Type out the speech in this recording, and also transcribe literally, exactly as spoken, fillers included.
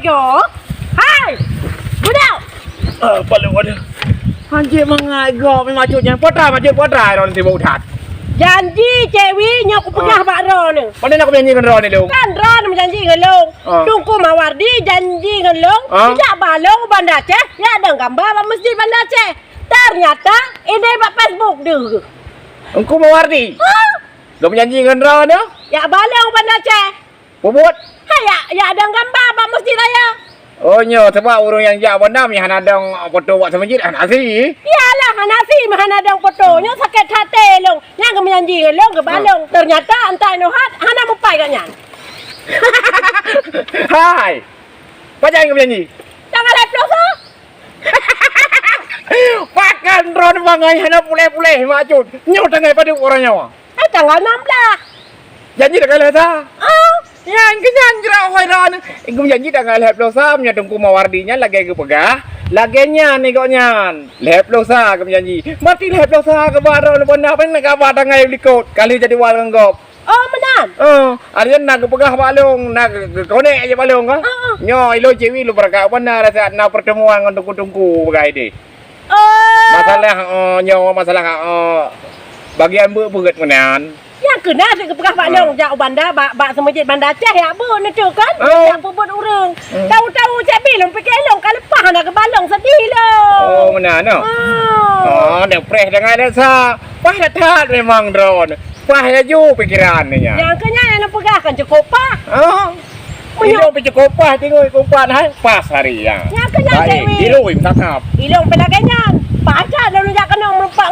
Go. Hai. Budak. Ah, palu ada. Hanjeuet mangat go mi macut nyan. Potra macut potra ron sibuk that. Janji Cewi nyoe kupeugah bak droeneuh. Pane nak kujanji ngon droeneuh lôn? Kan droeneuh meujanji ngon lôn. Ah. Teungku Mawardi janji ngon lôn, ah, jak ba lôn u Banda Aceh, jak dong gamba bak masjid Banda Aceh. Ternyata ideh bak Facebook deuh. Teungku Mawardi? Ha? Lôn meujanji ngon droeneuh? Jak ba lôn u Banda Aceh. Peubuet? Hai, jak, jak dong gamba bak masjid raya. Oh, nyoe sabab ureueng nyang jak banda meuhana dong foto bak seumeujid, hana si. Iyalah, hana si meuhana dong foto. Nyoe sakét até lôn. Nyang geumeujanji ngon lôn, geuba lôn. Ternyata entah inoe hat, hana mupai gobnyan. Hai. Pajan geumeujanji? Tanggal lhèe ploh sa. Pakon droeneuh bangai hana puléh-puléh macut. Nyoe tanggai padub uroe nyoe? Eh, tanggal enam belas. Janji tanggal lhèe sa? Ah. Nyan keuh nyan jroh hoi droeneuh. Iku janji tanggal lhèe ploh sa, meunyoe Teungku Mawardi nyan lagèe geupeugah, lagèe nyan igoe nyan. Lhèe ploh sa geumeujanji. Mati lhèe ploh sa geuba droeneuh banda, pane na geuba tanggai likot. Kali jadi wal ngon gob. Oh, meunan? Oh, hari nyan na geupeugah bak lôn, na geu-, geukonek aja bak lôn, ha? Ah, ah. Nyoe ilôn Cewi lôn beurangkat banda rasa na pertemuan ngon teungku-teungku peugah ideh. Oh. Masalah, oh, nyoe masalah, oh, bagian beuet-beuet meunan. Nyang keunan lagèe geupeugah bak lôn, jak u banda, bak, bak seumeujid Banda Aceh, jak beuet neuh tu kan? Oh. Jak peubuet ureueng. Hmm. Tahu-tahu cek bi lôn pike lôn ka leupah hana geuba lôn seudeh lôn. Oh, meunan, oh. Oh. Oh, depreh dengan rasa. Pah that-that memang droeneuh. Pah laju pikeran nyan. Nyang keuh nyan nyang neupeugah kan cukôp pah. Oh. Meunyoe ilôn pih cukôp pah tinggai kumpat hai. Pas hari nyan. Nyang keuh nyan, Cewi. Ilôn pih lagèe nyan. Pajan lôn jak keunoe meureumpok